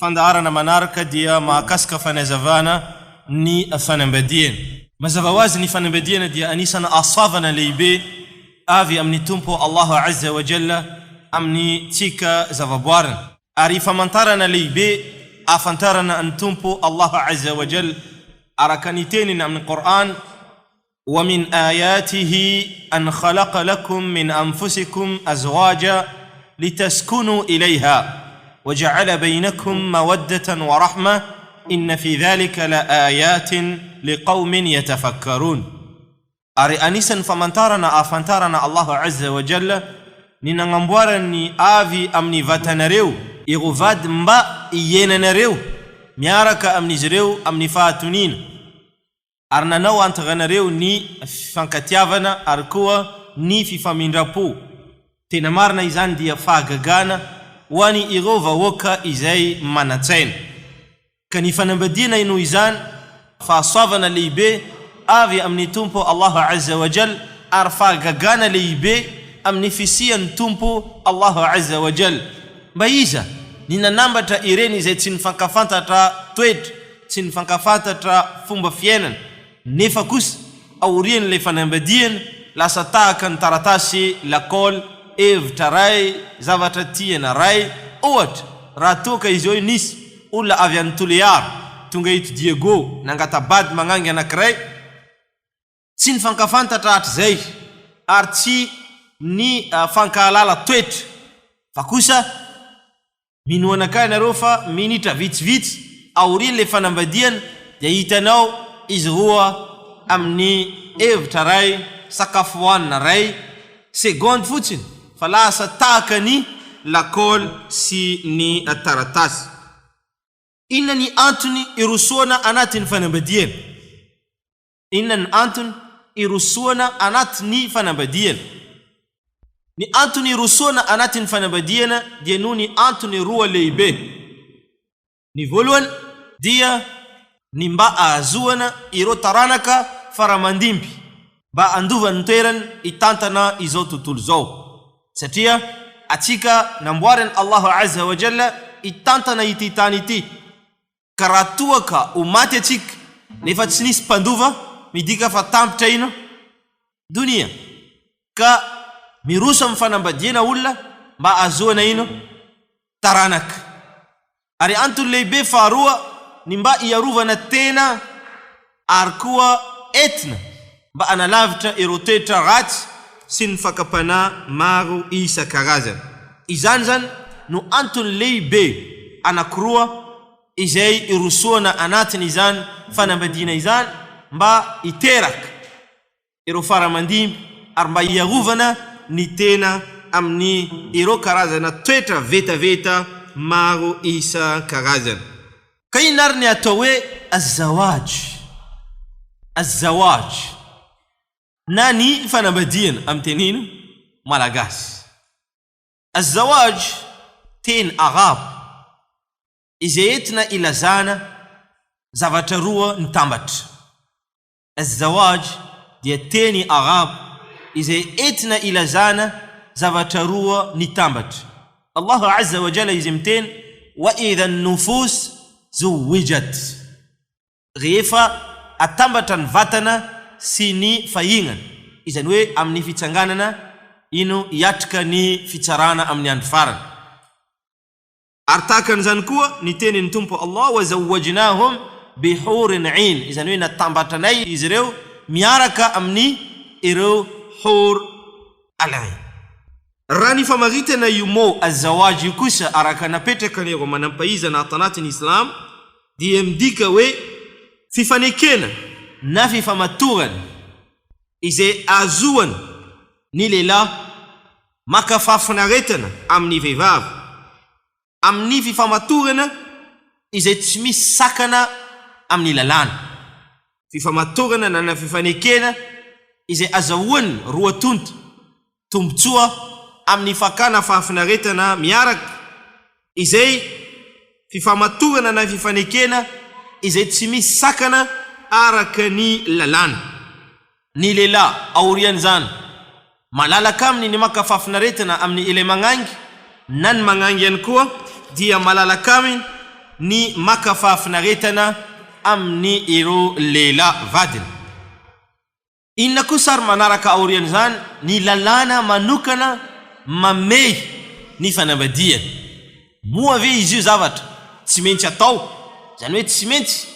fandaharana manaraka dia mahakasika fanazavana ny fanambadiana. Mazava ho azy ny fanambadiana dia anisana asavana lehibe avy amin'ny Tompo Allahu Azza wa Jalla amin'ny tsika zavaboariny. Ary famantarana lehibe ahafantarana an'ny Tompo Allahu Azza wa Jalla araka ny teniny amin'ny Qur'an, Wa min ayatihi an khalaqa lakum min anfusikum azwaja litaskunu ilayha wa ja'ala bainakum mawaddatan wa rahma inna fi dhalika la ayatin liqawmin yatafakkarun. Ary anisan'ny famantarana ahafantarana Allahu Azza wa Jalla ny nagnamboarany avy amin'ny vatanareo ireo vady mba hiainanareo miaraka amin'izy ireo amin'ny fahatoniana, Ary nanao entre anareo ny fifankatiavana ary koa ny fifamindram-po. Tena marina izany dia fahagagana ho an' ireo vahoaka izay manan-tsaina. Ka ny fanambadiana noho izany fahasoavana lehibe avy amin' ny Tompo Allahu Azza wa Jal ary fahagagana lehibe amin' ny fisian' ny Tompo Allahu Azza wa Jal. Mba iza ny nanambatra ireny izay tsy nifankafantatra toetra tsy nifankafantatra fomba fiainana, nefa kosa aorian'ilay fanambadiana lasa tahaka ny taratasy lakôly, hevitra ray, zavatra tiana ray, ohatra, raha toa ka izy hoe nisy olona avy any Toliara tonga eto Diego nangata-bady magnangy anankiray, tsy nifankafantatra hatrizay ary tsy nifankahalala toetra fa kosa Minoa anakahy nareo fa minitra vitsivitsy aorian'ilay fanambadiana dia hitanao izy roa amin'ny hevitra ray, sakafo hohanina ray, segondy fotsiny fa lasa tahaka ny lakôly sy ny taratasy. Inona ny antony irosoana anatin'ny fanambadiana? Inona ny antony irosoana anatin'ny fanambadiana? Ny antony irosoana anatin'ny fanambadiana dia noho ny antony roa lehibe. Ny voalohany dia ny mba ahazoana ireo taranaka fara-mandimby mba handova ny toerany hitantana izao tontolo izao. Satria antsika namboarin'i Allahu Azza wa Jalla hitantana ity tany ity. Ka raha toa ka ho maty atsika nefa tsy nisy mpandova, midika fa tampitra ino? Donia. Ka miroso amin'ny fanambadiana olona mba ahazoana ino? Taranaka. Ary antony lehibe faharoa ny mba hiarovana tena ary koa entina mba hanalavitra ireo toetra ratsy sy ny fakam-panahy maro isan-karazany. Izany izany no antony lehibe anankiroa izay irosoana anatin'izany fanambadiana izany mba hiteraka ireo fara aman-dimby ary mba hiarovana ny tena amin'ny ireo karazana toetra vetaveta maro isan-karazany. Ka inona ary ny atao hoe az-zawaj? Az-zawaj na ny fanambadiana amin'ny teny malagasy. Az-zawaj, teny arabo izay entina ilazana zavatra roa nitambatra. Az-zawaj dia teny arabo izay entina ilazana zavatra roa nitambatra. Allahu Azza wa Jalla izay miteny, Wa idha an-nufus zuwijat. Rehefa atambatra ny vatana sy ny fahignana, izany hoe amin'ny fitsanganana ino hiatrika ny fitsarana amin'ny andro farany. Ary tahaka an'izany koa ny tenin'ny Tompo Allah, Wa zawwajnahum bi hourin 'in, izany hoe natambatranay izy ireo miaraka amin'ny ireo hour al-'in. Raha ny famaritana io mot az-zawaj io kosa araka napetraka ny ireo manampahizana ato anatin'ny Islam dia midika hoe fifanekena na fifamatorana izay ahazoan ny lehilahy Maka fahafinaretana amin'ny vehivavy, amin'ny fifamatorana izay tsy misy sakana amin'ny lalàna. Fifamatorana na fifanekena izay azahoan'ny roa tonta tombontsoa amin'ny fakana fahafinaretana miaraka, izay fifamatorana na fifanekena izay tsy misy sakana araka ny lalàna. Ny lehilahy, aorian'izany, malalaka aminy ny maka fahafinaretana amin'ny ilay magnangy, na ny magnangy ihany koa dia malalaka aminy ny maka fahafinaretana amin'ny ireo lehilahy vadiny. Inona kosa ary manaraka aorian'izany ny lalàna manokana mamehy ny fanambadiana? Moa ve izy io zavatra tsy maintsy atao, izany hoe tsy maintsy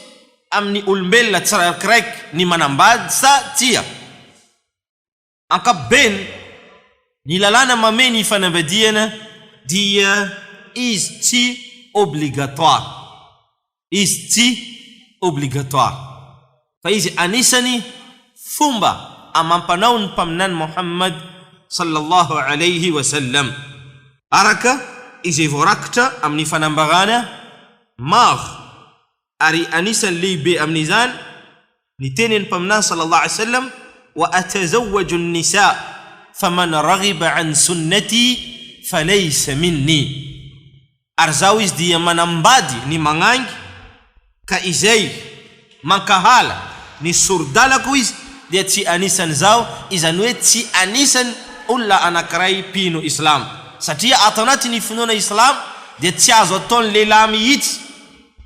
amin'ny olombelona tsiraikiraiky ny manambady sa tsia? Ankapobeny, ny lalàna mamehy ny fanambadiana dia izy tsy obligatoire. Izy tsy obligatoire. Fa izy anisany fomba amam-panao ny Mpaminany Mohamad sallallahu alayhi wa sallam. Araka izay voarakitra amin'ny fanambarana maro ary anisan'ny lehibe amin'izany ny tenin'ny Mpaminany sallallahu alayhi wa sallam, Wa atazawwaju an-nisa faman raghiba an sunnati falaysa minni. Ary zaho izy dia manambady ny magnangy ka izay mankahala ny sori-dalako izy dia tsy anisan'ny zaho, izany hoe tsy anisany olona anankiray mpino islam. Satria ato anatin'ny finoana islam dia tsy azo ataon'ny lehilahy mihitsy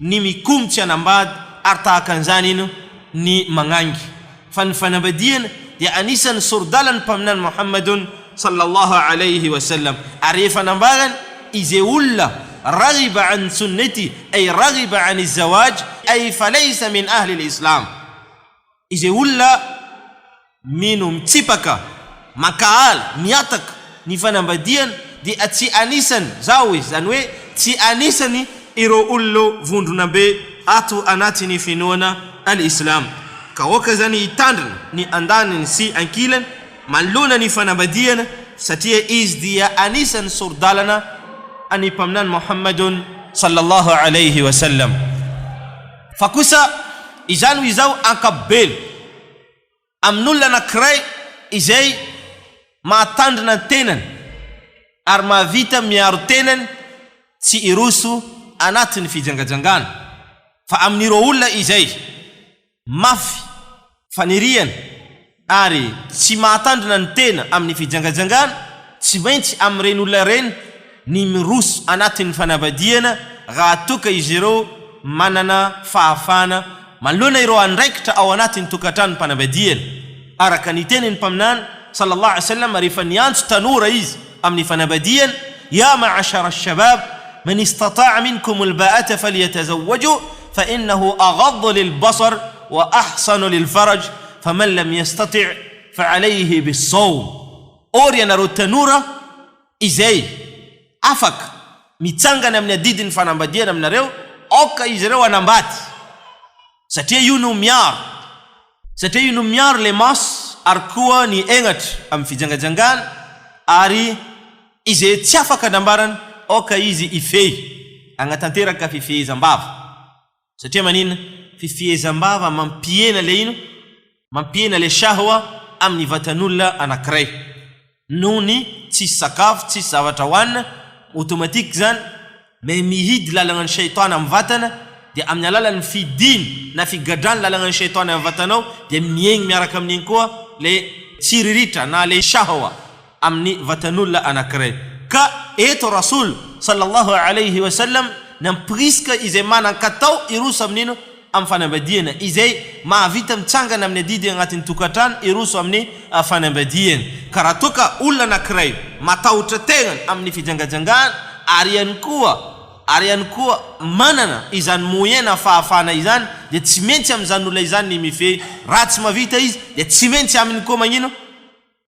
ny mikomy tsy hanambady ary tahaka an'izany ino ny magnangy. Fa ny fanambadiana dia anisan'ny sori-dalan'ny Mpaminany Mohammadun sallallahu alaihi wa sallam, ary efa nambarany izay olona raghiba an sunnati ay raghiba an zawaj ay falaysa min ahli al-islam, izay olona mino mitsipaka, mankahala, mihataka ny fanambadiana dia tsy anisany, zaho izy, izany hoe tsy anisany ireo olona vondrona be ato anatin'ny finoana al-islam. Ka aoka izany hitandrina ny andaniny sy ankilany manoloana ny fanambadiana satria izy dia anisan'ny sori-dalana an'ny Mpaminany Mohammadun sallallahu alayhi wa sallam. Fa kosa izany ho izao ankapobeny. Amin'olona anankiray izay mahatandrina ny tenany ary mahavita miaro tenany tsy hiroso anatin'ny fijangajangana, fa amin'ireo olona izay mafy faniriana ary tsy mahatandrina ny tena amin'ny fijangajangana, tsy maintsy amin'ireny olona ireny ny miroso anatin'ny fanambadiana raha toa ka izy ireo manana fahafahana manoloana ireo andraikitra ao anatin'ny tokantranom-panambadiana, araka ny tenin'ny Mpaminany, sallallahu alaihi wa sallam, rehefa niantso tanora izy amin'ny fanambadiana, Ya ma'ashara ash-shabab, man istata'a minkum al-ba'ata falyatazawwaju fa innahu aghaddu lil-basar wa ahsanu lil-faraj, faman lam yastati' fa'alayhi bis-sawm. Ô ry ianareo tanora, Izay afaka mitsangana amin'ny adidin'ny fanambadiana aminareo, aoka izy ireo hanambady, satria io no miaro, satria io no miaro ilay maso ary koa ny henatra amin'ny fijangajangana, ary izay tsy afaka nambarany, aoka izy hifehy, hagnatanteraka fifehezam-bava. Satria maninona? Fifehezam-bava mampihena ilay ino? Mampihena ilay shahwa amin'ny vatan'olona anankiray. Noho ny tsisy sakafo, tsisy zavatra hohanina, automatique izany, mais mihidy lalana ny shaytan amin'ny vatana, dia amin'ny alalan'ny fidiny na figadrany lalana ny shaytan amin'ny vatanao, dia miegny miaraka amin'igny koa ilay tsiriritra na ilay shahwa amin'ny vatan'olona anankiray. Ka eto Rasool, sallallahu alayhi wa sallam, nampirisika izay manan-katao hiroso amin'ino? Amin'ny fanambadiana. Izay mahavita mitsangana amin'ny adidy agnatin'ny tokantrano hiroso amin'ny fanambadiana. Ka raha toa ka olona anankiray matahotra tegnany amin'ny fijangajangana ary ihany koa ary ihany koa manana izany moyen na fahafahana izany dia tsy maintsy amin'izany olona izany ny mifehy. Raha tsy mahavita izy dia tsy maintsy aminy koa magnino?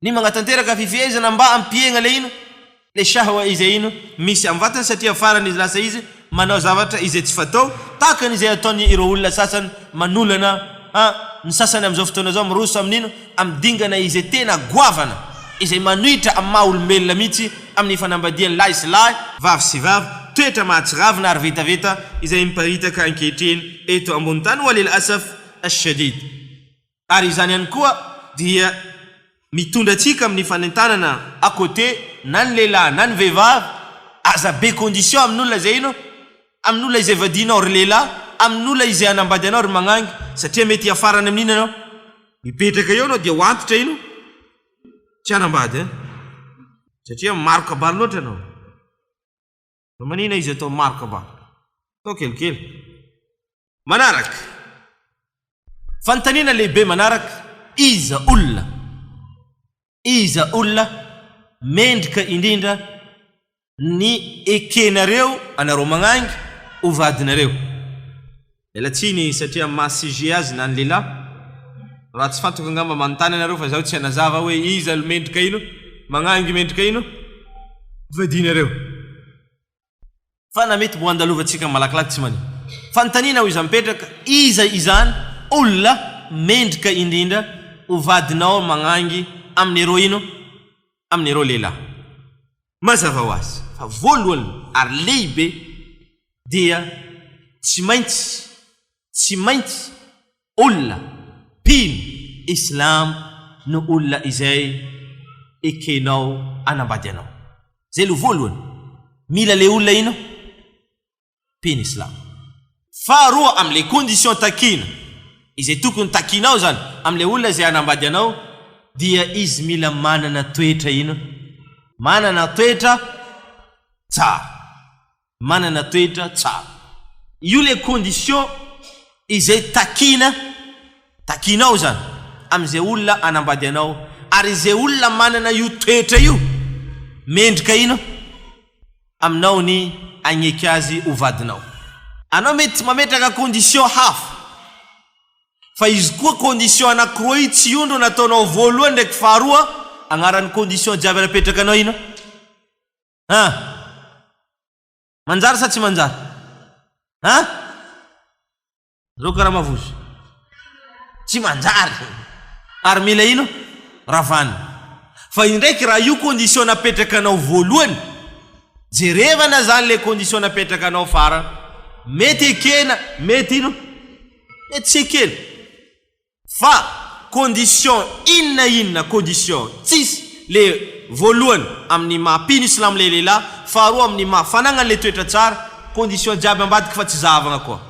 Ny magnatanteraka fifehezana mba hampihegna le ino? Le shahwa izay ino? Misy am vatany satria farany izy lasa izy manao zavatra izay tsy fatao tahaka ny izay ataony ireo olona sasany manolana a ny sasany amizao fotoana zao miroso amin'ino? Am dingana izay tena goavana izay manohitra am maha olombelona mihitsy amin'ny fanambadiany lahy sy lahy, vavy sy vavy, toetra mahatsiravina ary vetaveta izay miparitaka ankehitriny eto ambony tany walil asaf ash-shadid. Ary izany ihany koa dia mitondra antsika amin'ny fanentanana à côté na ny lehilahy na ny vehivavy, aza be condition amin'olona izay ino, amin'olona izay vadianao ry lehilahy, amin'olona izay hanambady anao ry magnangy, satria mety hiafarany amin'iny ianao, mipetraka eo ianao dia ho antitra ino, tsy hanambady an, satria maro kabary loatra ianao, fa manina izy atao maro kabary? Atao kelikely. Manaraka. Fanontaniana lehibe manaraka, iza olona, iza olona mendrika indrindra ny ekenareo, anareo magnangy, ho vadinareo? Miala tsiny satria amin'ny maha sujet azy na ny lehilahy, raha tsy fantako angamba manontany anareo fa zaho tsy hanazava hoe iza lo mendrika ino, magnangy mendrika ino, vadinareo. Fa na mety mbo andalovantsika malakilaky tsy manin. Fanontaniana ho iza mipetraka, iza izany olona mendrika indrindra ho vadinao magnangy amin'ireo ino? Amin'ireo lehilahy. Mazava ho azy fa voalohany ary lehibe dia tsy maintsy, tsy maintsy olona mpino islam no olona izay ekenao anambady anao. Zay aloha voalohany. Mila le olona ino? Mpino islam. Faharoa amle condition takiana, izay tokony takianao zany amle olona izay hanambady anao dia izy mila manana toetra ino? Manana toetra tsara. Manana toetra tsara. Io le condition izay takiana, takianao zany amin'izay olona hanambady anao, ary izay olona manana io toetra io mendrika ino aminao ny hagneky azy ho vadinao. Anao mety mametraka condition hafa, fa izy koa condition anakiroa io tsy io ndro nataonao voalohany ndraiky faharoa, agnaran'ny condition jiaby napetrakanao ino? An! Manjary sa tsy manjary? An! Reo karaha mavozo. Tsy manjary. Ary mila ino? Ravana. Fa indraiky raha io condition napetraka anao voalohany, jerevana zany le condition napetraka anao farany. Mety ekena, mety ino? Mety tsy ekena. Fa condition inona inona condition tsisy le voalohany amin'ny maha mpino islam le lehilahy faharoa amin'ny maha fanagnany le toetra tsara condition jiaby ambadika fa tsy zahavagna koa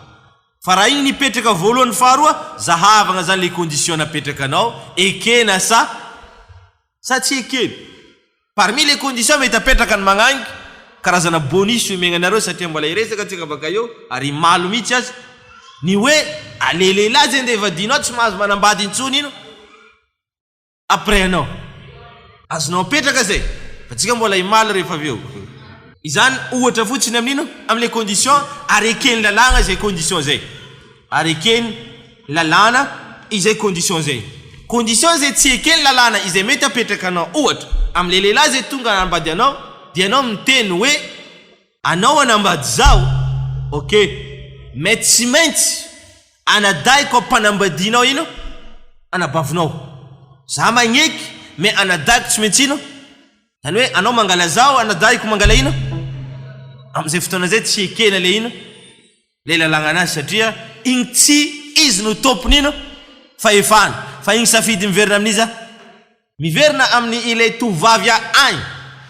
fa raha igny nipetraka voalohany faharoa zahavagna zany le condition napetraka anao ekena sa Sa tsy ekeny? Parmi les conditions mety apetraka ny magnangy, karazana bonus omegna anareo satria mbola hiresaka tsika baka eo ary himalo mihitsy aza, ny hoe ale lehilahy zay ndeha vadianao tsy mahazo manambady intsony ino après anao. Azonao apetraka zay fa tsika mbola himaly rehefa avy eo. Izany ohatra fotsiny amin'ino? Amle condition ary eken'ny lalàgna zay condition zay. Ary ekeny lalàna izay condition zay. Condition izay tsy ekeny lalàna izay mety apetraka anao ohatra amin'ilay lehilahy izay tonga hanambady anao dia ianao miteny hoe anao hanambady zaho ok mais tsy maintsy anadahiko ampanambadianao ino anabavinao za magneky mais anadahiko tsy maintsy ino zany hoe anao mangala zaho anadahiko mangala ino amin'izay fotoana izay tsy ekena le ino le lalàgna anazy satria igny tsy izy no tompony ino fahefana fa igny safidy miverina amin'iza? Miverina amin'ny ilay tovovavy agny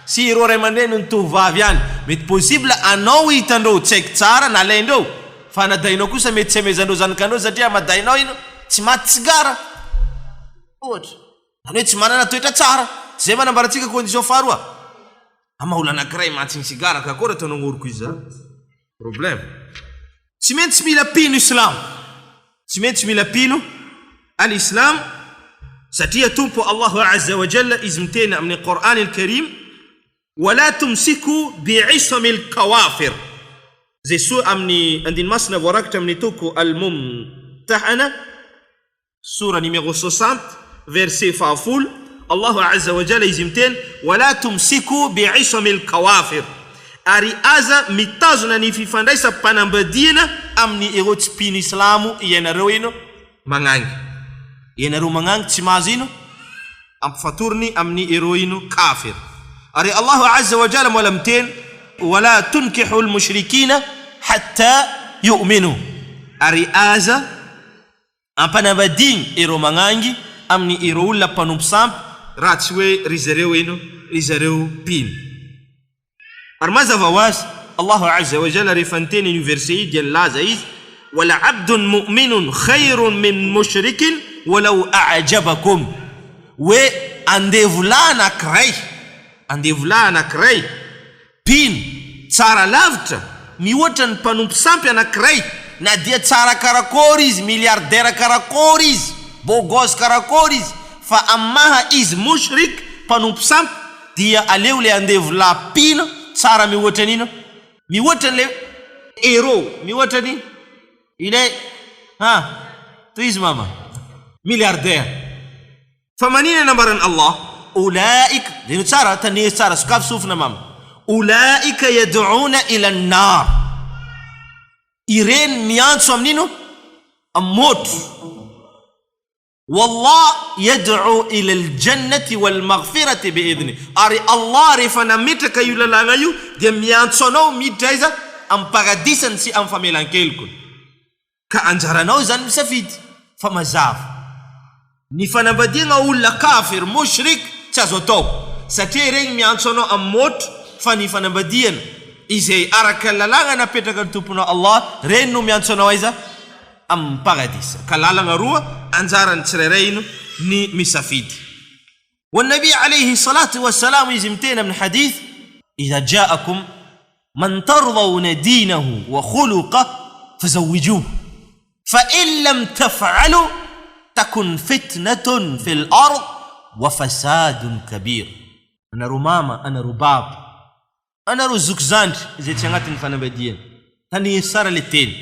sy ireo ray aman-dreny ny tovovavy any mety possible anao hitandreo tsy haiko tsara nalaindreo fa anadahinao kosa mety tsy amezandreo zanakandreo satria amadahinao ino tsy maty tsigara ohatra zany hoe tsy manana toetra tsara zay manambara antsika condition faharoa Ama olo anakiray mantsigny sigara ka akory ataonao gnoroko izy zany? Problème. Tsy maintsy mila mpino islamo. Tsy maintsy mila mpino al islam satria Tompo Allahu azza wa jalla izy miteny amin'ny Qur'an al karim wala tumsiku bi'isami al kawafir zay soa amin'ny andiny masina voarakitra amin'ny toko al mumtahana Sora numéro 60, verset fahafolo, Allahu Azza wa Jalla izy miteny, Wa la tumsiku bi'isamil kawafir, ary aza mitazona ny fifandraisam-panambadiana amin'ny ireo tsy mpino islamo ianareo ino? Magnangy. Ianareo magnangy tsy mahazo ino? Ampifatoriny amin'ny ireo ino? Kafir. Ary Allahu Azza wa Jalla mbola miteny, Wa la tunkihul mushrikina hatta yu'minu, ary aza Ampanambadiany ireo magnangy amin'ny ireo olona mpanompo sampy raha tsy hoe ry zareo ino? Ry zareo mpino. Ary mazava ho azy, Allahu Azza wa Jalla rehefa niteny an'io verset io dia nilaza Izy, Wala abdun mu'minun khayrun min mushrikin walau a'jabakum. Hoe andevolahy anankiray, andevolahy anankiray mpino tsara lavitra. mihoatra ny mpanompo sampy anankiray, na dia tsara karakory izy, milliardaire karakory izy, beau gosse karakory izy, fa amin'ny maha izy mushrik, mpanompo sampy, dia aleo ilay andevo lahy mpino tsara mihoatra an'ino? Mihoatra an'ilay héros, mihoatra ny ilay ha, tohizo mama, milliardaire. Fa manina nambaran'i Allah, Ulaika, jereo tsara, taneho tsara, sokafy sofina mama, Ulaika yad'una ila an-nar, ireny miantso amin'ino? Amin'ny motro. Wallah yad'u ila al-jannati wal-maghfirati bi-idhnih, ary Allah rehefa nametraka io lalàna io dia miantso anao miditra aiza? Amin'ny paradisany sy amin'ny famelan-kelokony. Ka anjaranao izany misafidy fa mazava. Ny fanambadiagna olona kafir, mushrik, tsy azo atao satria iregny miantso anao amin'ny motro fa ny fanambadiana izay araka ny lalàgna napetraka ny Tomponao Allah regny no miantso anao aiza? Amin'ny paradisa. Ka lalagna roa anjaran'ny tsirairay ino ny misafidy. Wa-Nabi alayhi salatu wa salam izy miteny amin'ny hadith, Idha ja'akum man tardawna dinahu wa khuluqah fazawijuh fa in lam taf'alu takun fitnatun fil ard wa fasadun kabir. Anareo mama, anareo baba, Anareo zoky zandry izay tsy agnatin'ny fanambadiana, tandrigneso tsara le teny.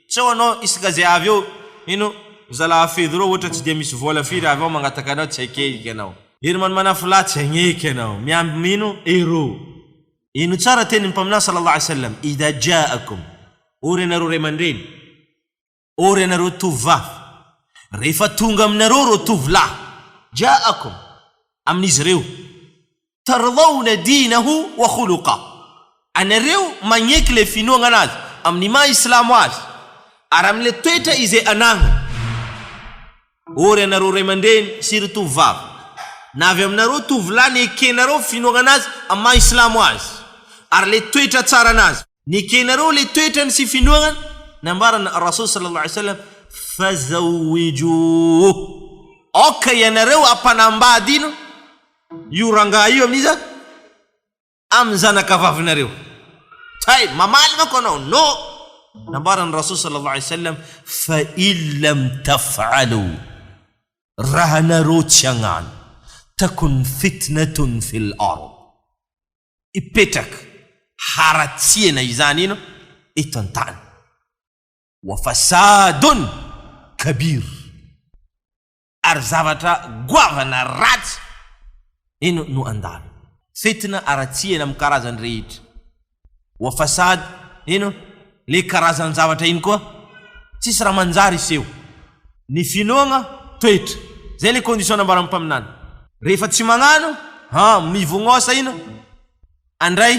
Tsy ao anao isaka zay avy eo ino zalahy fedy reo ohatra tsy dia misy vola firy avy ao mangataka anao tsy akehiky anao. Herman Manafolahy tsy agneky anao miamby mino euro. Ino tsara tenin'ny Mpaminany sallallahu alaihi wasallam, Idha ja'akum, ô ry anareo ray aman-dreny, Ô ry anareo tovovavy, rehefa tonga aminareo ireo tovolahy, ja'akum, amin'izy ireo, tardawna dinahu wa khuluqah, anareo magneky ilay finoagna anazy amin'ny maha islamo azy, ary amin'ilay toetra izay anagnany. Ô ry anareo ray aman-dreny sy ry tovovavy, na avy aminareo tovolahy nekenareo finoagna anazy amin'ny maha islamo azy, ary ilay toetra tsara anazy, Nekenareo le toetrany sy finoagnany, nambaran' Rasool sallallahu alaihi wasallam, Fazawwijuuh, aoka ianareo hampanambady ino? Io rangahy io amin'iza? Amin'ny zanakavavinareo. Tay, mamaly manko anao, no! Nambaran' Rasool sallallahu alaihi wasallam, Fa in lam taf'alu, raha nareo tsy hagnano, takun fitnatun fil ard. Hipetraka haratsiana izany ino eto an-tany. Wa fasadun kabir. Ary zavatra goavana ratsy ino no andalo. Fitna haratsiana amin'ny karazany rehetra. Wa fasad ino le karazan-javatra ino koa tsisy raha manjary hiseho. Ny finoagna toetra. Zay le condition nambaran'ny mpaminany. Rehefa tsy magnano, ha mivognosa ino? Andray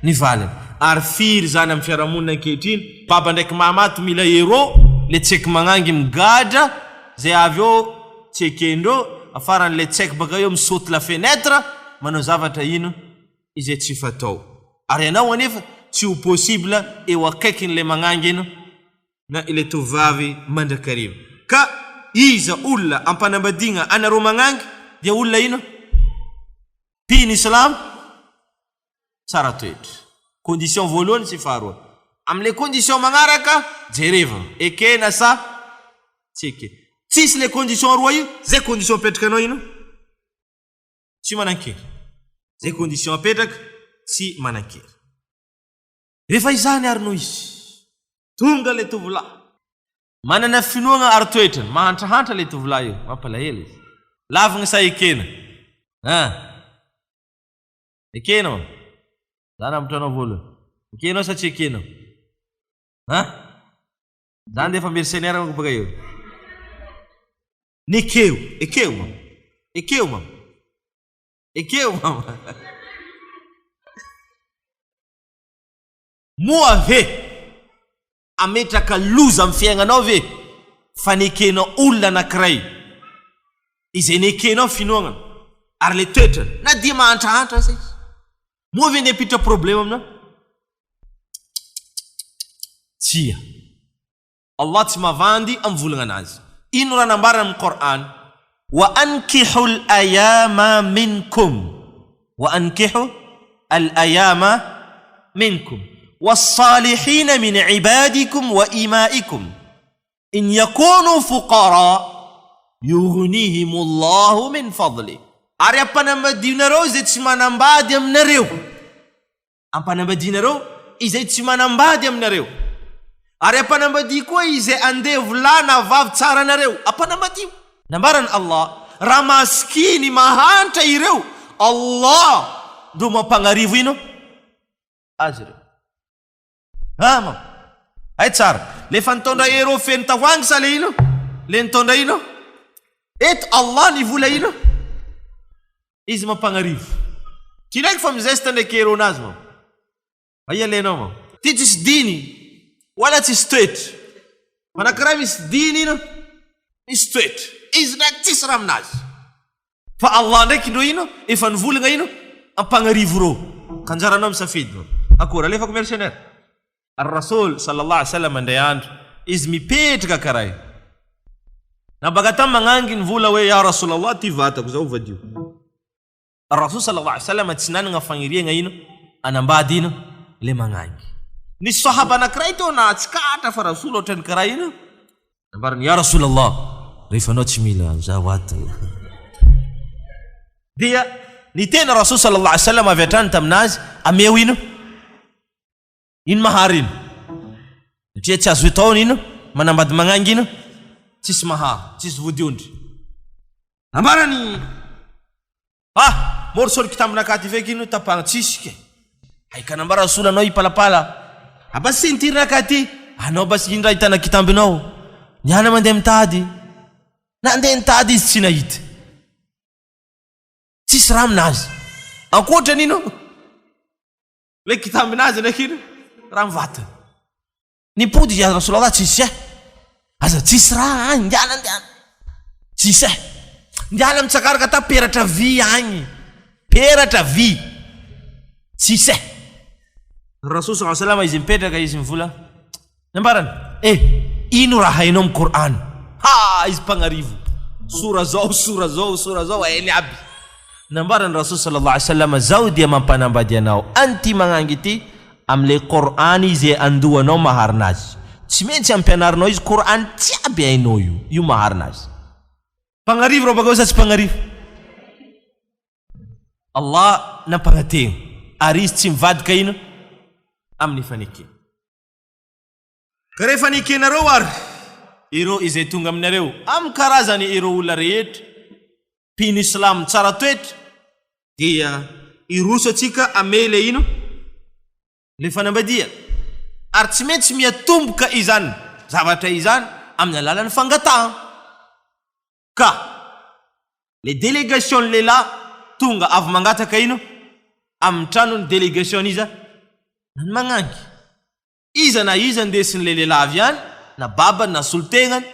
ny valiny. Ary firy zany amin'ny fiarahamonina ankehitriny, baba ndraiky mama ato mila euro, le tseky magnangy migadra, zay avy eo tsy ekendreo, afarany le tseky baka eo mi-saute la fenêtre, manao zavatra ino? Izay tsy fatao. Ary ianao anefa tsy ho possible eo akaikin'ilay magnangy ino? Na ilay tovovavy mandrakariva. Ka iza olona ampanambadiagna anareo magnangy dia olona ino? Mpino islam tsara toetra. Condition voalohany sy faharoa. Amin'ilay condition magnaraka jereva ekena sa tsy ekena. Tsisy ilay condition roa io, zay condition apetraka anao ino? Tsy manan-kery. Zay condition apetraka tsy manan-kery. Rehefa izany ary no izy. Tonga ilay tovolahy. Manana finoagna ary toetrany. Mahantrahantra ilay tovolahy io. Mampalahelo izy. Lavigny sa ekena? An! Ekenao? Za nambotra anao voalohany. Ekenao sa tsy ekenao? An! Za ndefa mercenaire manko baka eo. Nekeo, ekeo mama. Ekeo mama. Ekeo mama. Moa ve ametraka loza amin'ny fiaignanao ve fanekenao olona anankiray izay nekenao finoagnana ary le toetrany na dia mahantrahantra aza izy? Moa ve ndeha hampiditra problema aminao? Tsia. Allah tsy mavandy amin'ny volagna anazy. Ino raha nambarany amin'ny Qur'an? Wa ankihu al-ayama minkum. Wa ankihu al-ayama minkum. Wassalihina min ibadikum wa imaikum in yakunu fuqara yughnihimullahu min fadlih. Ary ampanambadionareo izay tsy manambady aminareo. Ampanambadianareo izay tsy manambady aminareo. Ary ampanambadio koa izay andevo lahy na vavy tsara anareo. Ampanambadio. Nambaran'i Allah, Raha masikiny mahantra ireo, Allah no mampagnarivo ino? Azy ireo. Ama. Hay tsara. Le fa nitondra euro feno tavoahangy sa le ino? Le nitondra ino? Eto Allah ny vola ino? Izy mampagnarivo. Ty ndraiky fa mizesta ndraiky euro nazy mao. Aia lenao mao. Ty tsisy diny wala tsisy toetra. Fa anakiray misy diny ino? Misy toetra. Izy ndraiky tsisy raha aminazy. Fa Allah ndraiky ndro ino? Efa nivolagna ino? Ampagnarivo rô. Ka anjaranao misafidy mao. Akory alefako mercenaire? Ar-Rasoul sallallahu alaihi wasallam indray andro izy mipetraka karaha io. Nabaka tamy magnangy ny vola hoe ya Rasulallah ty vatako zao vadio. Ar-Rasoul sallallahu alaihi wasallam tsy nanagna fagniriagna ino anambady ino le magnangy. Nisy sahaba anakiray teo nahatsikatra fa Rasoul ohatrany karaha ino. Nambarany ya Rasulallah rehefa anao tsy mila zaho ato. Dia niteny Rasoul sallallahu alaihi wasallam avy hatrany taminazy ameo ino. Ino mahary ino? Satria tsy azo atao ino? Manambady magnangy ino? Tsisy mahary, tsisy vodiondry. Nambarany Ah! Morceau ny kitambonakahy ty feky ino tapahagna tsisy ke. Hay ka nambara sola anao hipalapala. Abasy ceinture-nakahy ty. Anao basy ino raha ahitana kitambinao? Niana mandeha mitady. Nandeha nitady izy tsy nahita. Tsisy raha aminazy. Ankoatra ny ino? Le kitambinazy ndraiky ino raha mivata. Nipody izy Rasolallah tsisy eh. Aza tsisy raha agny ndiana ndiana. Tsisy eh. Ndiana mitsakaraka ta peratra vy agny. Peratra vy. Tsisy eh. Rasoul sallallahu alaihi wasallam izy mipetraka izy mivola. Nambarany, Eh, ino raha hainao amin'ny Kor'any? Ha! Izy mpagnarivo. Sora zao, sora zao, sora zao, hainy aby. Nambaran'ny Rasool sallallahu alaihi wasallam, Zaho dia mampanambady anao an'ity magnangy ity amin'ilay Kor'any izay andohanao maharina azy. Tsy maintsy ampianarinao izy Kor'any jiaby hainao io. Io maharina azy. Mpagnarivo raha bakeo sa tsy mpagnarivo? Allah nampagnatena ary Izy tsy mivadika ino? Amin'ny fanekena. Ka rehefa nekenareo ary ireo izay tonga aminareo amin'ny karazany ireo olona rehetra mpino islam tsara toetra dia hiroso antsika ame ilay ino? Ilay fanambadia. Ary tsy maintsy miatomboka izany zavatra izany amin'ny alalan'ny fangatahana. Ka le délégation ny lehilahy tonga avy mangataka ino? Amin'ny tranon'ny délégation n'iza? Ny magnangy. Iza na iza ndesin'ilay lehilahy avy any, na babany na solontegnany,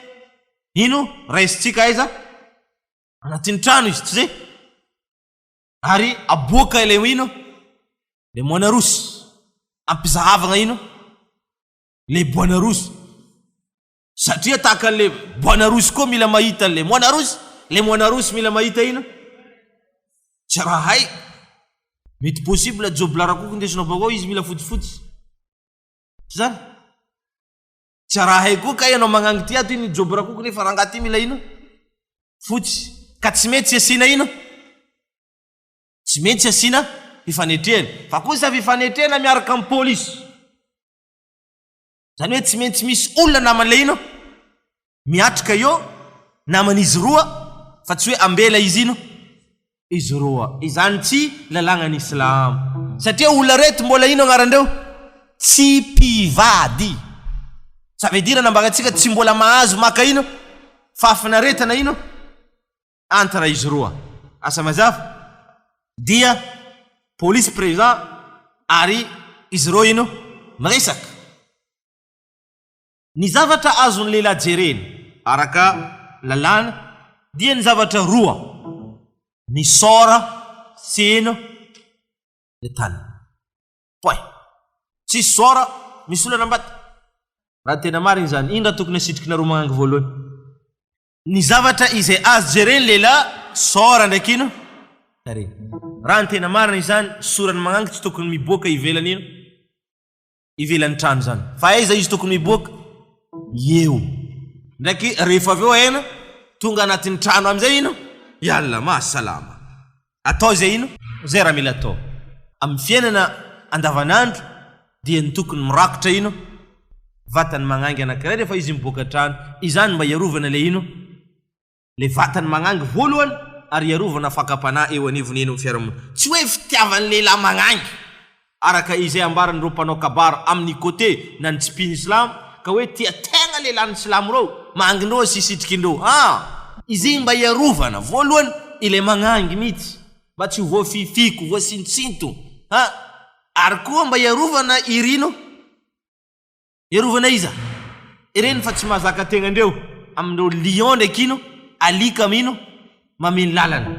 ino raisintsika aiza? Anatin'ny trano izy, tsy zay? Ary aboaka ilay ino? Ilay moana rosy. Ampizahavagna ino? Ilay boana rosy. Satria tahaka an'ilay boana rosy koa mila mahita an'ilay moana rosy, ilay moana rosy mila mahita ino? Tsy raha hay. Mety possible jobla rakoko ndesinao bakao izy mila fotsifotsy. Tsy zany? Tsy raha hay koa kay ianao magnangy ty ato iny job rakoko nefa rangahy ty mila ino? Fotsy. Ka tsy mety tsy asiana ino? Tsy mety tsy asiana fifanetrehana. Fa kosa fifanetrehana miaraka amin'ny polisy. Zany hoe tsy maintsy misy olona naman'ilay ino? Miatrika eo naman'izy roa fa tsy hoe ambela izy ino? Izy roa. Izany tsy lalàgnan'ny Islam. Satria olona reto mbola ino agnarandreo? Tsy mpivady. Ça veut dire nambarantsika tsy mbola mahazo maka ino? Fahafinaretana ino? Entre izy roa. Asa mazava? Dia police présent ary izy ireo ino? Miresaka. Ny zavatra azon'ny lehilahy jerena araka lalàna dia ny zavatra roa, ny sort sy ino? Ny tany. Point. Tsisy sort, misy olana ambadika. Raha tena marina izany, ino raha tokony asitrikinareo magnangy voalohany? Ny zavatra izay azo jereny lehilahy sora ndraiky ino? Tarehy. Raha ny tena marina izany, sorany magnangy tsy tokony miboaka ivelany ino? Ivelan'ny trano zany. Fa aiza izy tokony hiboaka? Eo. Ndraiky rehefa avy eo aina tonga anatin'ny trano amizay ino? Yallah, mahasalama. Atao izay ino? Zay raha mila atao. Amin'ny fiainana andavanandro dia ny tokony mirakotra ino? Vatany magnangy anankiray rehefa izy miboaka trano. Izany mba hiarovana ilay ino? Ilay vatany magnangy voalohany ary hiarovana fakam-panahy eo anivon'ny eny amin'ny fiarahamonina. Tsy hoe fitiavan'ny lehilahy magnangy, araka izay ambaran'ireo mpanao kabary amin'ny côté na ny tsy mpino silamo, ka hoe tia tegna lehilahin'ny silamo ireo, mangindreo sy sitrikindreo. An! Izay mba hiarovana voalohany ilay magnangy mihitsy, mba tsy ho voafifiko, voasintsinto. An! Ary koa mba hiarovana irino. Hiarovana iza? Ireny fa tsy mahazaka tegna ndreo amin'ireo lion ndraiky ino alika mino mameno lalana.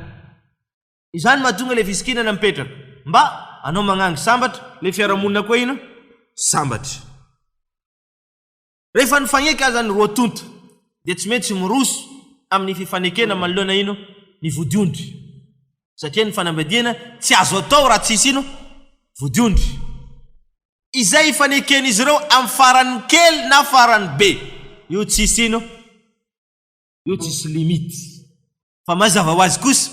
Izany mahatonga le fisikinana mipetraka. Mba anao magnangy sambatra, le fiarahamonina koa ino sambatra. Rehefa nifagneky aza ny roa tonta dia tsy maintsy miroso amin'ny fifanekena manoloana ino ny vodiondry. Satria ny fanambadiana tsy azo atao raha tsisy ino vodiondry. Izay ifaneken'izy ireo amin'ny farany kely na farany be. Io tsisy ino, io tsisy limite. Fa mazava ho azy kosa,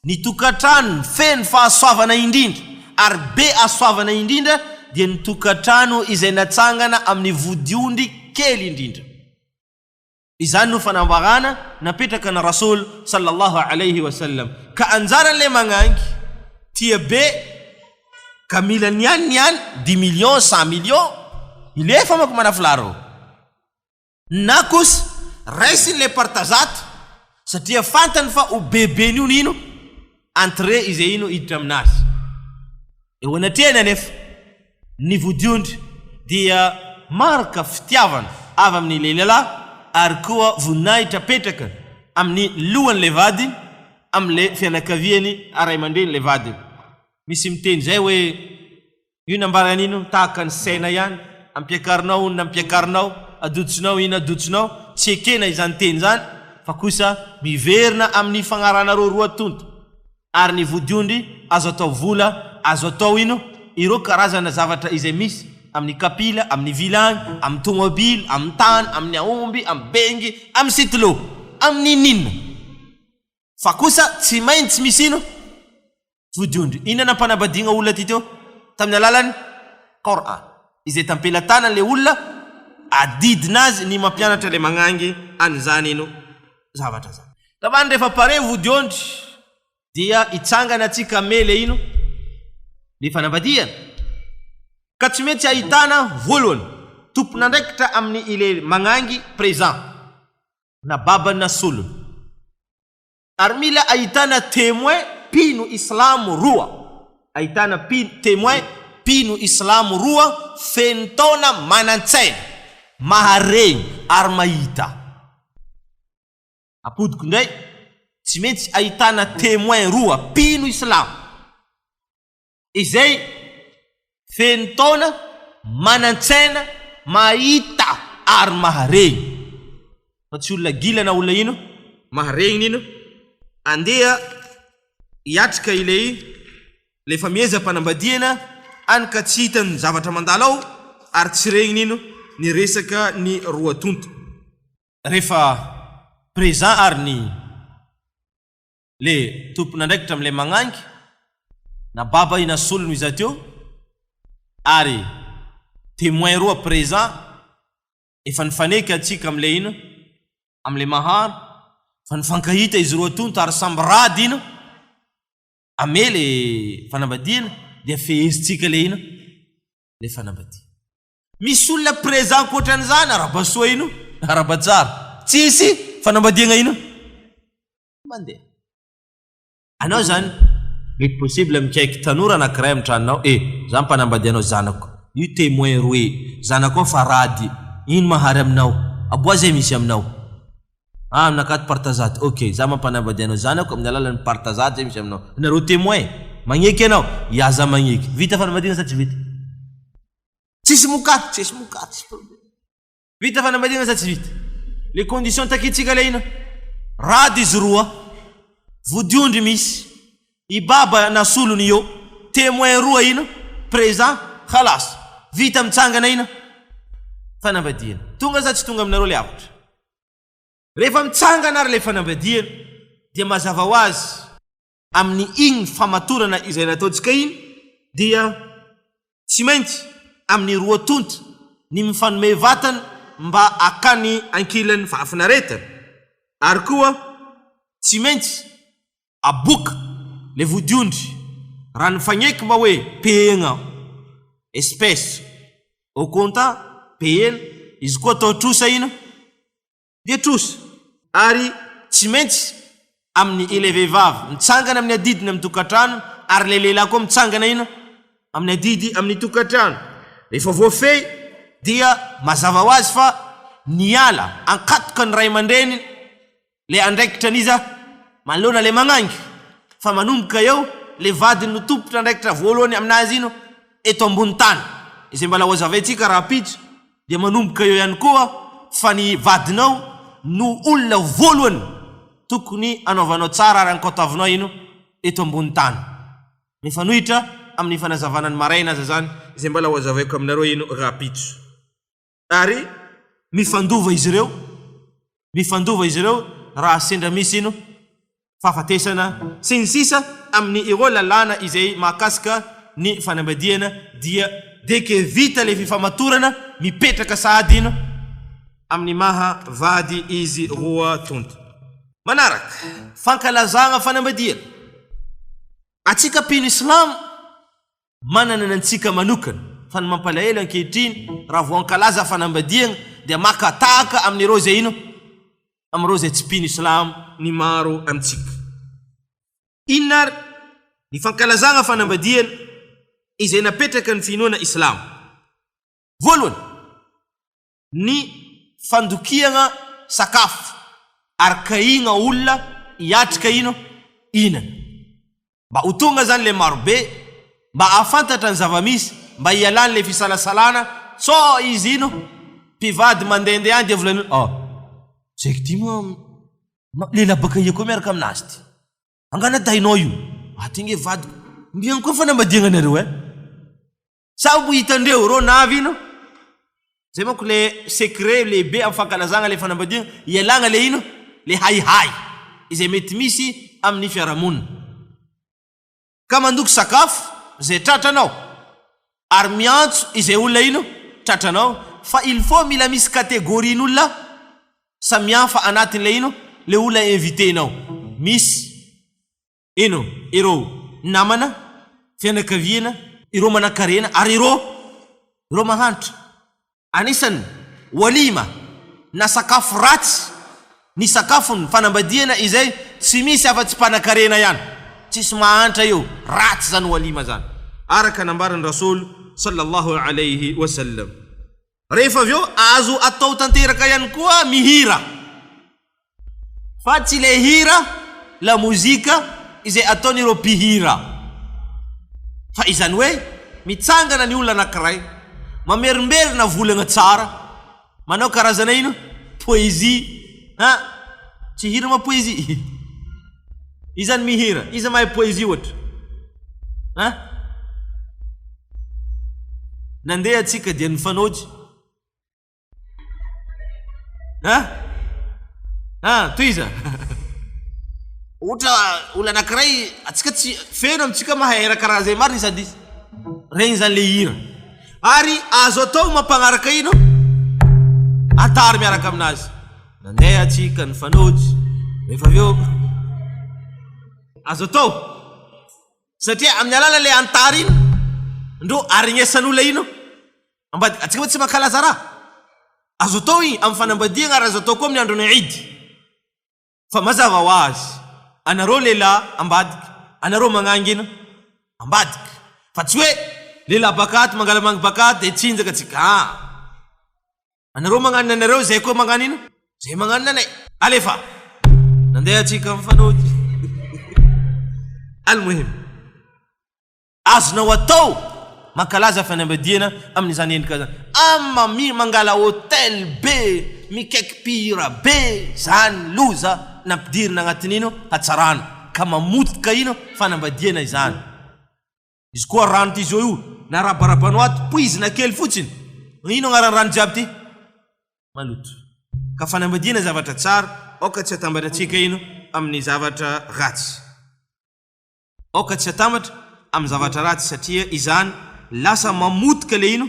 ny tokantrano feno fahasoavana indrindra ary be hasoavana indrindra dia ny tokantrano izay natsangana amin'ny vodiondry kely indrindra. Izany no fanambarana napetraka ny Rasool sallallahu alayhi wa sallam. Ka anjaran'ilay magnangy, tia be ka mila ny any ny any, dix millions, cent millions, milefa manko manafilà reo. Na kosa raisiny ilay partazato satria fantany fa ho beben'io ny ino entrée izay ino hiditra aminazy. Eo anatrehany anefa ny vodiondry dia marika fitiavana avy amin'ny lehilahy ary koa voninahitra apetraka amin'ny lohan'ilay vadiny, amin'ilay fianakaviany ray aman-drenin'ilay vadiny. Misy miteny izay hoe io nambarany ino tahaka ny saina ihany, ampiakarinao hono nampiakarinao, adotsonao ino adotsonao, tsy ekena izany teny izany fa kosa miverina amin'ny fagnaranareo roa tonta. Ary ny vodiondry azo atao vola, azo atao ino, ireo karazana zavatra izay misy amin'ny kapila, amin'ny vilagny, amin'ny tomobily, amin'ny tany, amin'ny aomby, amin'ny bengy, amin'ny sitlo, amin'ny n'inona. Fa kosa tsy maintsy misy ino? Vodiondry. Inona nampanambadiagna olona ty teo? Tamin'ny alalan'ny Coran. Izay tampelatanan'ilay olona, adidinazy ny mampianatra ilay magnangy an'izany ino? Zavatra zany. Tabany rehefa pare vodiondry dia hitsangana atsika mele ino le fanambadiana ka tsy maintsy ahitana voalohany tompon'andraikitra amin'ny ile magnangy présent na babany na solony ary mila ahitana témoin mpino islamo roa ahitana mpino témoin mpino islamo roa feno taona manan-tsaina maharegny ary mahita. Apodiko indray, tsy maintsy ahitana témoin roa mpino islamo izay feno taona, manan-tsaina, mahita ary maharegny. Fa tsy olona gila na olona ino, maharegny ino, andeha hiatrika ilay ilay famehezam-panambadiana any ka tsy hitany ny zavatra mandalo ao ary tsy regniny ino ny resaka ny roa tonta. Rehefa présent ary ny le tompon'andraikitra amin'ilay magnangy na baba i na solony iza teo ary témoin roa présent efa nifaneky antsika amin'ilay ino amin'ilay maharo fa nifankahita izy roa tonta ary samby rad ino ame le fanambadiana dia fehezintsika le ino le fanambadiana. Misy olona présent ankoatran'izany arahaba soa ino? Arahaba tsara. Tsisy fanambadiagna ino? Mandeha. Anao zany mety possible mikaiky tanora anakiray amin'ny tranonao eh za mpanambady anao zanako io témoin roe zanakao fa rad ino mahary aminao aboa zay misy aminao Ah aminakato partazaty ok za mampanambady anao zanako amin'ny alalan'ny partazaty zay misy aminao nareo temoin magneky ianao ya za magneky vita fanambadiana sa tsy vita tsisy mokary tsisy mokary tsisy problème vita fanambadiana sa tsy vita le condition takintsika le ino rad izy roa vodiondry misy i baba nasolony eo témoin roa ino présent khalas. Vita mitsangana ina? Fanambadiana. Tonga sa tsy tonga aminareo le hafatra? Rehefa mitsangana ary le fanambadiana dia mazava ho azy amin'ny iny famatorana izay nataontsika iny dia tsy maintsy amin'ny roa tonta ny mifanome vatana mba hakany ankilany fahafinaretana ary koa tsy maintsy aboaka le vodiondry raha nifagneky mba hoe pehegna espèce au compta pehena izy koa atao trosa ino dia trosa ary tsy maintsy amin'ny ilay vehivavy mitsangana amin'ny adidiny amin'ny tokantrano ary ilay lehilahy koa mitsangana ino amin'ny adidy amin'ny tokantrano. Rehefa voafehy dia mazava ho azy fa niala ankatoka ny ray aman-dreny le andraikitra an'iza manoloana le magnangy fa manomboka eo le vadiny no tompon'andraikitra voalohany aminazy ino eto ambony tany izay mbala ho azavaintsika rahampitso dia manomboka eo ihany koa fa ny vadinao no olona voalohany tokony anaovanao tsara ary ankoatavinao ino eto ambony tany. Mifanohitra amin'ny fanazavana ny maraina aza izany izay mbala ho azavaiko aminareo ino rahampitso. Ary mifandova izy ireo, mifandova izy ireo raha sendra misy ino fahafatesana sy ny sisa amin'ny ireo lalàna izay mahakasika ny fanambadiana dia dès que vita le fifamatorana mipetraka sahady ino amin'ny maha vady izy roa tonta. Manaraka, fankalazagna fanambadiana. Antsika mpino islamo Manana ny antsika manokana, fa ny mampalahelo ankehitriny raha vao ankalaza fanambadiagna dia maka tahaka amin'ireo izay ino? Amin'ireo izay tsy mpino islamo ny maro amintsika. Inona ary ny fankalazagna fanambadiana izay napetraka ny finoana islamo? Voalohany, ny fandokiagna sakafo ary kahigna olona hiatrika ino? Hinana. Mba ho tonga zany le marobe mba hahafantatra ny zava-misy mba hialany le fisalasalana sao izy ino? Mpivady mandehandeha any dia volanin'olo ah zaiky ty moa lehilahy baka ia koa miaraka aminazy ty? Angaha nadahinao io? Ah ty nge vadiko. Mbiagna koa fanambadiagna anareo eh? Sa ho hitandreo reo navy ino? Zay manko le secret lehibe am fankalazagna le fanambadiagna, ialagna le ino? Le haihay izay mety misy amin'ny fiarahamonina. Ka mandoky sakafo zay tratranao ary miantso izay olona ino? Tratranao fa il faut mila misy catégorie n'olona samihafa anatin'le ino? Le olona invité-nao. Misy. Eno, ireo namana, fianakaviana, ireo manankarena ary ireo ireo mahantra. Anisan'ny walima na sakafo ratsy ny sakafon'ny fanambadiana izay tsy misy afa-tsy mpanankarena ihany, tsisy mahantra eo, ratsy izany walima izany, araka nambaran'ny Rasool sallallahu alaihi wa sallam. Rehefa avy eo azo atao tanteraka ihany koa mihira fa tsy le hira lamozika izay ataon'ireo mpihira fa izany hoe mitsangana ny olona anankiray mamerimberina volagna tsara manao karazana ino poésie a tsy hira ma poésie iza ny mihira iza mahay poésie ohatra a Nandeha atsika dia nifanojy. Ha? Ha, tohiza. Ohatra olona anankiray atsika tsy feno amintsika mahay hira karaha zay marina sady regny zany le hira. Ary azo atao mampagnaraka ino? Atary miaraka aminazy. Nandeha atsika nifanojy rehefa avy eo azo atao. Satria amin'ny alalan'ilay ilay antary iny ndro aregnesan'olona ino ambadika. Antsika moa tsy mankalaza raha. Azo atao iny amin'ny fanambadiagna ary azo atao koa amin'ny andron'ny Eid. Fa mazava ho azy, anareo lehilahy ambadika, anareo magnangy ino ambadika. Fa tsy hoe lehilahy baka ato mangala mangy baka ato dia tsinjaka tsika. Ah! Anareo magnano ny anareo, zay koa magnano ino? Zay magnano ny anay. Alefa! Nandeha atsika mifanojy. Almuhim. Azonao atao mankalaza fanambadiana amin'izany endrika zany. Ama mi mangala hotel be, mikaiky mpihira be, zany loza nampidirina agnatin'ino hatsarana ka mamotika ino fanambadiana izany. Izy koa rano ty zao io. na rabarabanao ato poizina kely fotsiny, ino agnaran'ny rano jiaby ty? Maloto. Ka fanambadiana zavatra tsara, aoka tsy atambatra antsika ino amin'ny zavatra ratsy. Aoka tsy atambatra amin'ny zavatra ratsy satria izany lasa mamotika le ino?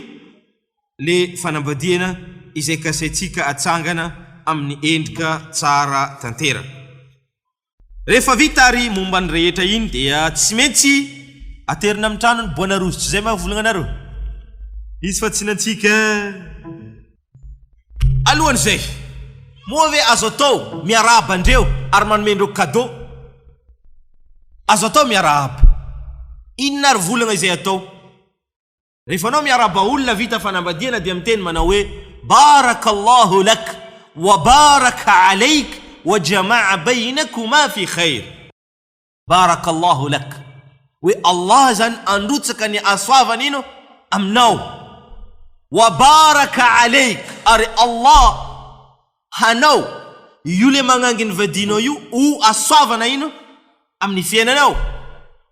Le fanambadiana izay kasaintsika atsangana amin'ny endrika tsara tanteraka. Rehefa vita ary momba ny rehetra iny dia tsy maintsy aterina amin'ny trano ny boana rozy, tsy izay ma volagnanareo? Izy fa tsy nantsika. Alohan'izay, moa ve azo atao miarahaba andreo ary manome andreo cadeau? Azo atao miarahaba. Inona ary volagna izay atao? Rehefa anao miarahaba olona vita fanambadiana dia miteny manao hoe, Barakallahu lak wa baraka alayk wa jama'a bainakuma fi khair. Barakallahu lak. Hoe Allah zany androtsaka ny hasoavany ino? Aminao. Wa baraka alayk. Ary Allah hanao io le magnangy ny vadinao io ho hasoavana ino? Amin'ny fiainanao.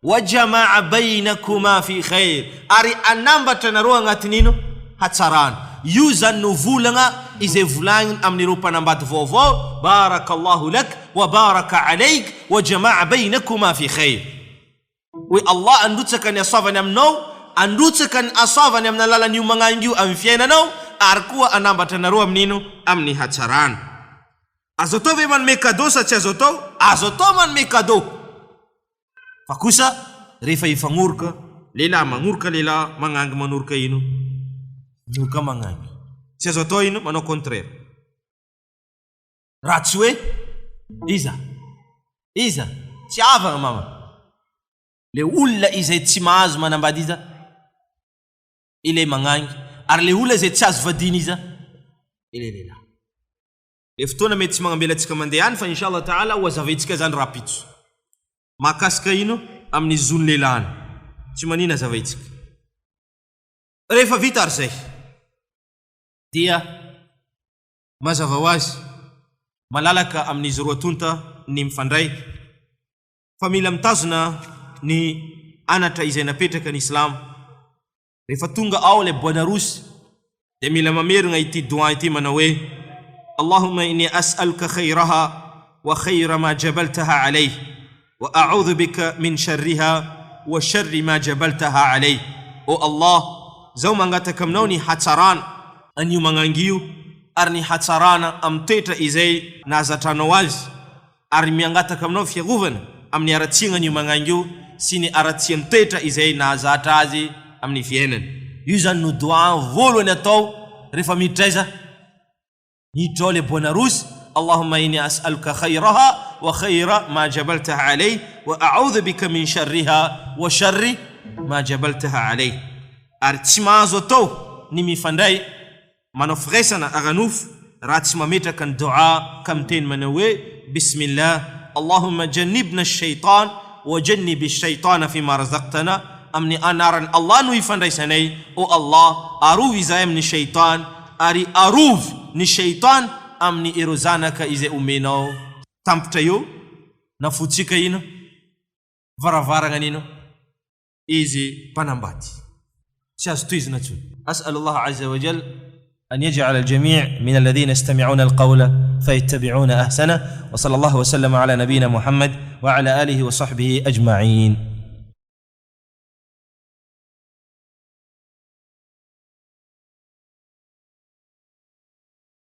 Wa jama'a bainakuma fi khair. Ary hanambatra anareo agnatin'ino? Hatsarana. Io zany no volagna izay volagniny amin'ireo mpanambady vaovao, Barakallahu lak wa baraka alayk wa jama'a bainakuma fi khair. Hoe Allah handrotsaka ny hasoavany aminao, handrotsaka ny hasoavany amin'ny alalan'io magnangy io amin'ny fiainanao, ary koa hanambatra anareo amin'ino? Amin'ny hatsarana. Azo atao ve manome cadeau sa tsy azo atao? Azo atao manome cadeau. Fa kosa rehefa hifagnoroka, lehilahy magnoroka lehilahy, magnangy manoroka ino? Manoroka magnangy. Tsy azo atao ino? Manao contraire. Raha tsy hoe iza? Iza? Tsy havagna mama. Le olona izay tsy mahazo manambady iza? Ilay magnangy. Ary le olona izay tsy azo vadiana iza? Ilay lehilahy. Le fotoana mety tsy magnambela antsika mandeha any fa inshallah ta'ala ho azavaintsika zany rahampitso. Mahakasika ino amin'ny zon'ny lehilahy any. Tsy manina azavaintsika. Rehefa vita ary zay dia mazava ho azy malalaka amin'izy roa tonta ny mifandray fa mila mitazona ny anatra izay napetraka ny Islamo. Rehefa tonga ao ilay bois d'arosy dia mila mamerina ity doua ity manao hoe, Allahumma inni as'aluka khayraha wa khayra ma jabaltaha alayh wa a'udhu bika min sharriha wa sharri ma jabaltaha alayh O Allah, zaho mangataka aminao ny hatsarana an'io magnangy io ary ny hatsarana amin'ny toetra izay nahazatranao azy ary miangataka aminao fiarovana amin'ny haratsiagnan'io magnangy io sy ny haratsian'ny toetra izay nahazatra azy amin'ny fiainany. Io izany no doua voalohany atao rehefa miditra aiza? Miditra ao le boanarosy, Allahumma inni as'aluka khayraha wa khayra ma jabaltaha alayh wa a'udhu bika min sharriha wa sharri ma jabaltaha alayh. Ary tsy mahazo atao ny mifandray Manao firaisana ara-nofo raha tsy mametraka ny doua ka miteny manao hoe, Bismillah, Allahumma jannibna ash-shaytan wa jannibi ash-shaytana fima razaqtana, amin'ny anaran'i Allah no ifandraisanay, O Allah, arovy izahay amin'ny shaytan ary arovy ny shaytan amin'ny ireo zanaka izay omenao. Tampitra eo nafotsika ino varavaragna nino izy mpanambady tsy azo tohizina intsony. أسأل الله عز وجل أن يجعل الجميع من الذين يستمعون القول فيتبعون أحسنه وصلى الله وسلم على نبينا محمد وعلى آله وصحبه أجمعين.